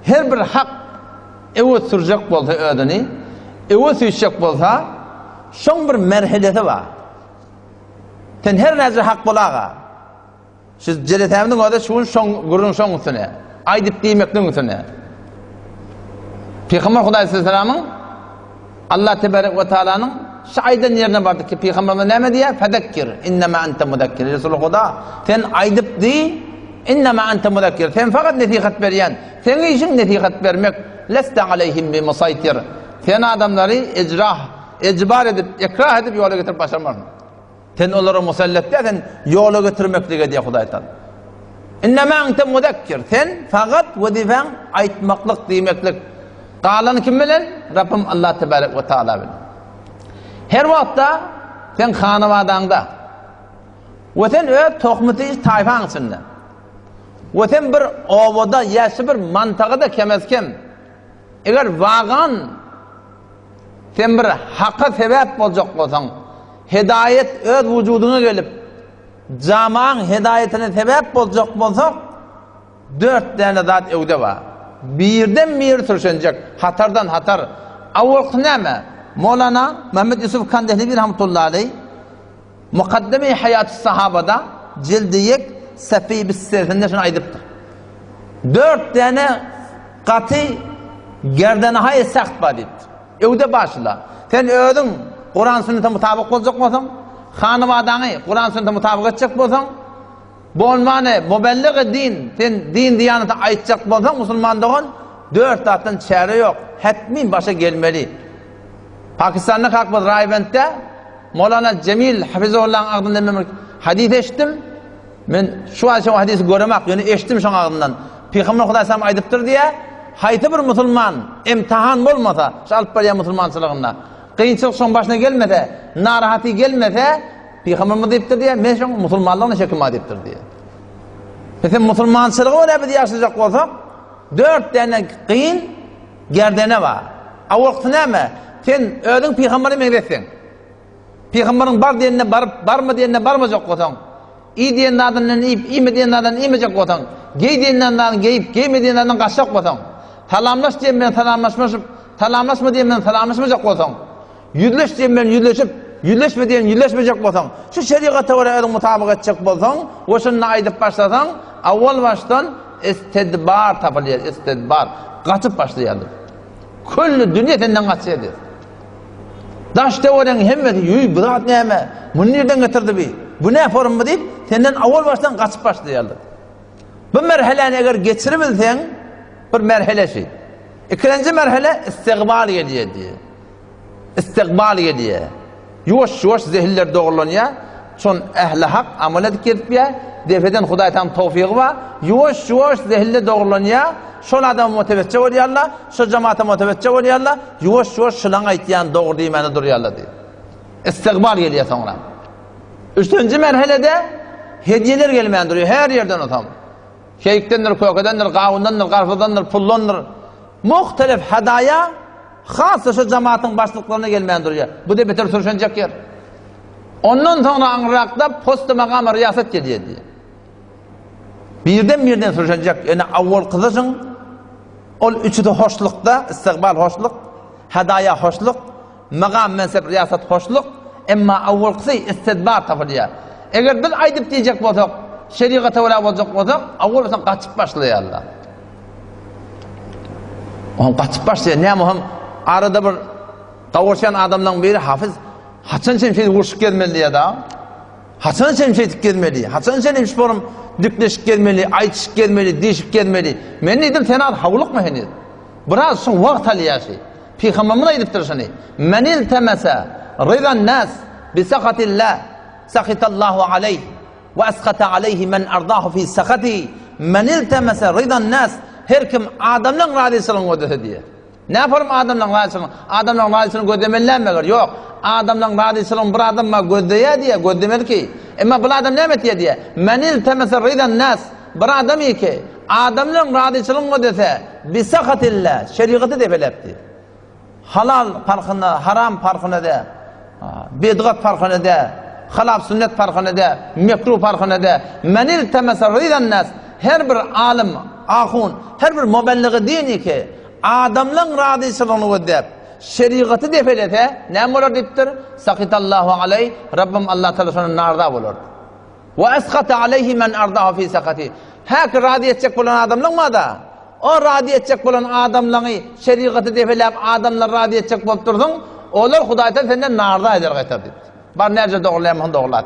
Her bir hak öwe sürjek bolsa özüni, öwe süýşjek bolsa, şoň bir merhelesi bar. Sen her näçe hak bolaga, şu jelesämiziň özi şu gün şoň gürrüň şoň üstüne, aýdyp diýmekligiň üstüne. Pygamber Hudaý sallamyň Allah tebarek we taalanyň şu aýdan ýerine bardyk ki pygamberimiz näme diýýär? Fezekkir innema ente muzakkir. Resul Huda sen aýdyp diý, innema ente muzakkir. Sen fakat nesihat berýän. Seň işiň nesihat bermek. Leste aleyhim bi musaytir. Sen adamlary ejrah, ejbar edip, ikrah edip ýola getirip başarmarsyň. Sen olara musallat däl, sen ýola getirmeklige diýýär Hudaý Taala. Innema ente muzakkir. Sen fakat wezipäň aýtmaklyk, diýmeklik. Galany kim bilen? Rabbim Allah tebarek we taala bilen. Her wagtda sen hanabadaňda we sen öz tohmuty taýfaň içinde we sen bir obada ýa şu bir mantagada kemez-kem eger wagan Sen bir haka sebäp boljak bolsaň, hedaýet öz wujudyňa gelip, jamaň hedaýetine sebäp boljak bolsak, dört däne zat öwde bar. Birden biri sürşenjek, hatardan hatar. Awalky näme? Molana Mehmet Ýusuf Kandehlewi rahmetullahi aleý Mukaddeme-i Haýatus Sahabada jildi ýek sefeýi bissesinde şuny aýdypdyr. Dört däne gaty gerdenahaý säht bar diýipdir. Öwde başla. Sen özüň Kuran sünnete mutabyk boljak bolsaň, hanybadaňy Kuran sünnete mutabyk etjek bolsaň, bolmany mubellig din, sen din diýanete aýtjak bolsaň musulman dogan, dört zatdan çäre ýok. Hetmin başa gelmeli. Pakistanda kakmaz Raýbentde Molana Jemil Hafizullahyň agzyndan men bir hadys eşitdim. Men şu wagt şo hadysy göremak, ýöne eşitdim şoň agzyndan. Pygamber Hudaý salam aýdypdyr diýä, haýsy bir musulman imtihan bolmasa, şu alyp barýan musulmançylygynda, kynçylyk şoň başyna gelmese, narahaty gelmese, Pygamberimiz diýipdir diýä, men şoň musulmanlygyna şekim bar diýipdir diýä. Sen musulmançylygy görä biz ýaşajak bolsak, dört däne kyn Gerdene bar. Awalkysy näme? Sen özüň pygambere meňzetseň. Pygamberiň bar diýenine baryp, barma diýenine barmajak bolsaň, iý diýen zadyndan iýip, iýme diýen zadyndan iýmejek bolsaň, geý diýen zadyny geýip, geýme diýen zadyndan gaçjak bolsaň, salamlaş diýen bilen salamlaşmaşyp, salamlaşma diýen bilen salamlaşmajak bolsaň, Ýüzleş diýen bilen ýüzleşip, ýüzleşme diýen ýüzleşmejek bolsaň, şu şerigata görä özüň mutabyk etjek bolsaň we şunda aýdyp başlasaň, awwal başdan istidbar tapylýar, istidbar, gaçyp başlaýarlar. Külli dünýe senden gaçýar diýýär. Daş-töweregiň hemmesi, ýüý, bu zat näme? Muny nirden getirdi bi? Bu nä forma diýip, senden awwal başdan gaçyp başlaýarlar. Bu merheläni eger geçiribilseň, bir merhele şi. Ikilenji merhele istigbal gelýär diýýär. Istikbal gelýär. Ýuwaş-ýuwaş zehinler dogrulanýar. Şon ähli hak amal edip gezipýär. Depeden Hudaý taň towfygy bar. Ýuwaş-ýuwaş zehinler dogrulanýar. Şol adama mutewejje bolýarlar. Şo jemata mutewejje bolýarlar. Ýuwaş-ýuwaş şulaň aýtýan dogry diýmäne durýarlar diýip. Istikbal gelýär soňra. Üçünji merhelede hediýeler gelmän durýar her ýerden otam. Keýikdendir, kökedendir, gawundandyr, garpyzdandyr, puldandyr. Muhtelif hadaýa Hassa şu jamatyň başlyklaryna gelmän durýar. Bu-da beter sürşenjek ýer. Ondan soňra aňryrakda posta magama riýasat gelýär diýýär. Birden-birden sürşenjek. Ýöne awwalkysy şuň ol üçüsi hoşlukda, istigbal hoşluk, hadaýa hoşluk, magam mensep riýasat hoşluk, emma awwalkysy istidbar tapylýar. Eger biz aýdyp diýjek bolsak, şerigata görä boljak bolsak, awwal bolsa gaçyp başlaýarlar. Oňam gaçyp başlaýar. Näme oňam arada bir gawurşan adamlaryň biri Hafyz haçan sen şeýdip urşup gezmeli diýýär da. Haçan sen şeýdip gezmeli? Haçan sen şu forum dikleşip gezmeli, aýtyşyp gezmeli, diýşip gezmeli? Men diýdim sen az hawlukma heniz. Biraz şoň wagt alýar şi. Pygamberimiz aýdypdyr şuny. Men iltemese rizan nas bi sahatillah sahitallahu aleyh. We eskata aleýhi men ardahu fi sahatihi men iltemese rydan nas her kim adamlaň razyçylygyny gözlese diýýär. Näform adamlaň razyçylygyny? Adamlaň razyçylygyny gözlemeli däl meger? Ýok. Adamlaň razyçylygyny bir adam bar gözleýär diýýär, gözlemeli ki. Emma bul adam näme etýär diýýär? Men iltemese rydan nas bir adam ki adamlaň razyçylygyny gözlese bi sahatillah şerigaty depeläp diýýär. Halal parhyna, haram parhyna dä. Bidgat parhyna dä. Halap sünnet parhyna dä. Mekruh parhyna dä. Men iltemese rydan nas. Her bir alym, ahun, her bir mubellygy dini ki, adamlaň razyçylygyny gözläp, şerigaty depelese, näme bolar diýipdir? Sahitallahu aleý, Rabbym Allah Taala şondan narza bolar. Wa asqata aleýhi men ardahu fi sakati. Häki razy etjek bolan adamlaň bar-da. O razy etjek bolan adamlaňy şerigaty depeläp adamlary razy etjek bolup dursuň, olar Hudaýdan senden narza eder gaýtar diýipdir. Bar näce dogrulayam hon dogrulat.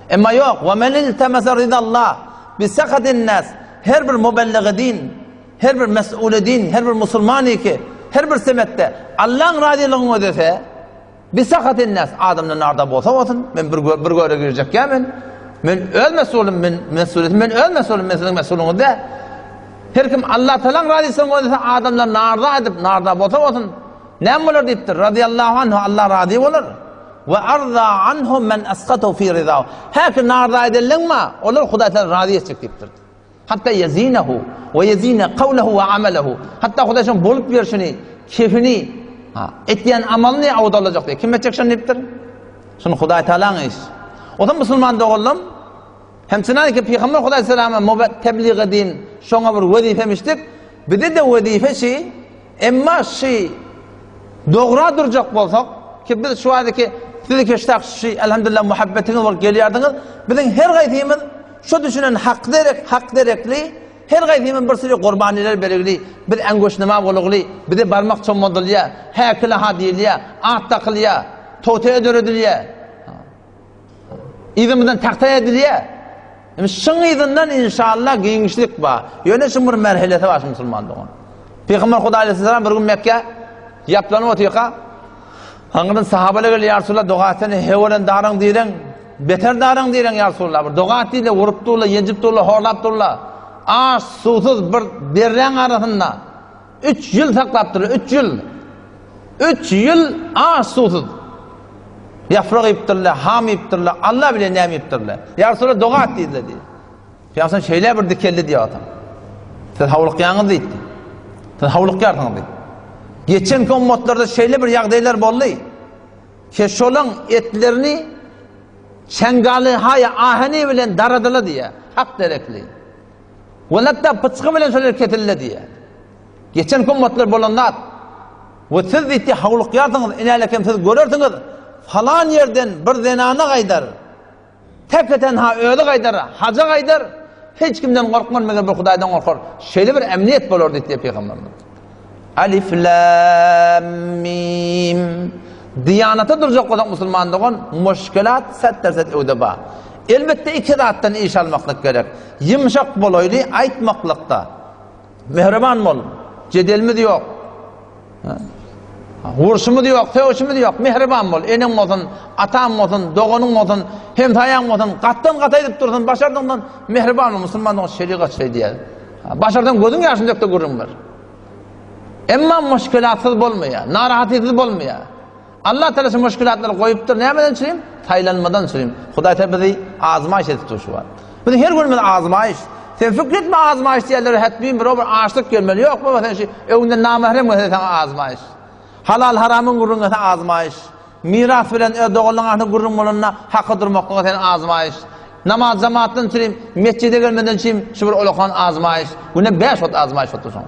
Emma ýok, we men iltemese ridallah bi sakatin nas her bir mubellige din, her bir mes'ule din, her bir musulman ki, her bir semetde Allaň razylygyny gözlese, bi sakatin nas adamdan narda bolsa bolsun, men bir bir göre girjek ýa men. Men öz mesulym, men mesuliyetim, men öz mesulym, men siziň mesulyňyz däl. Her kim Allah Taalanyň razylygyny gözlese, adamdan narda edip, narda bolsa bolsun. Näme bolar diýipdir? Radiyallahu anhu, Allah razy bolar. We arza anhu men asqatu fi rizahu. Häki narza edenleň ma, olar Hudaý Taala razy etjek diýipdir. Hatta yazinehu we yazine qawluhu we amaluhu. Hatta Hudaý şoň bolup ýörşüni, kefini, ha, etýän amalyny awdalajak diýip. Kim etjek şony diýipdir? Şuny Hudaý Taalaň iş. O zaman musulman doganlarym, hem çynanki Pygamber Hudaý salama mubat tebliğ edin, şoňa bir wezifemişdik. Bize de wezife şi, Emma şy dogra durjak bolsak, ki biz şu wagtky siz ki şak şy elhamdülillah muhabbetiňiz bolup gelýärdiňiz, biziň her gaýsymyz şu düşünen hak derek, hak derekli, her gaýsymyz bir süri gurbaniler beregli, biz äňgoşnama bolugly, bize barmak çommadylýar, häkile ha diýilýär, at dakylýar, tote döredilýär. Yzymyzdan tagta edilýär. Indi şuň yzyndan inşallah giňişlik bar. Ýöne şuň bir merhelesi bar şu musulman dogan. Pygamber Hudaý aleyhisselam bir gün Mekge ýaplanyp otyrka, aňyrdan sahabalar geldi, ýa Resulallah doga etsene, hewelen daryň diýreň, beter daryň diýreň ýa Resulallah. Bir doga et diýdi, urup durlar, ýenjip durlar, horlap durlar. Aç, suwsuz bir derräň arasynda Üç ýyl saklapdyrlar, üç ýyl. Üç ýyl aç suwsuz. Ýaprak iýipdirler, ham iýipdirler, Allah bilen näme iýipdirler. Ýa Resulallah doga et diýdiler diýdi. Pygamber şeýle bir dikeldi diýip atam. Siz howlukýaňyz diýdi. Siz howlukýarsyňyz diýdi. Geçen ummatlarda şeýle bir ýagdaýlar boldy. Ki şolaň etlerini çengaly haýa aheni bilen daradyla diýýär. Hak derekli. Welatda pyçgy bilen şolar kesildi diýýär. Geçen ummatlar bolan zat. We siz diýdi howlukýarsyňyz, inälekem siz görersiňiz, falan ýerden bir zenana gaýdar. Tek tenha özi gaýdar, haja gaýdar. Hiç kimden gorkman, meger bir Hudaýdan gorkar. Şeýle bir emniýet bolar diýdi pygamberimiz. Alif lam mim. Diýanata durjak bolsak musulman dogan, muşkilat set-derset öwde bar. Elbetde iki zatdan iş almaklyk gerek. Ýumşak bolaýly aýtmaklykda. Mähriban bol. Jedelimiz ýok. Urşumyz ýok, sögüşimiz ýok. Mähriban bol. Eneň bolsun, ataň bolsun, doganyň bolsun, hemsaýaň bolsun, gatdan gata edip dursun, başardygyňdan mähriban bol. Musulman dogan şerigat şeý diýýär. Başarsaň gözüň ýaşyny dök-de gürrüň ber. Emma muşkilatsyz bolmaýar, narahatlysyz bolmaýar. Allah Teala şu muşkilatlary goýupdyr. Nämeden üçin? Saýlanmadan üçin. Hudaý Teala bizi azmaýyş edip dur şu wagt. Biz her günümiz azmaýyş. Sen fikir etme azmaýyş diýerler, hetmi bir bir açlyk gelmeli. Ýok baba sen şu öňünden namahrem gelse sana azmaýyş. Halal haramyň gürrüň gelse azmaýyş. Miras bilen öz doganlaryň arasynda gürrüň bolanda haka durmaklyga sen azmaýyş. Namaz jemaatdan üçin, mesjide gelmeden üçin şu bir olakan azmaýyş. Güne 5 wagt azmaýyş otursaň.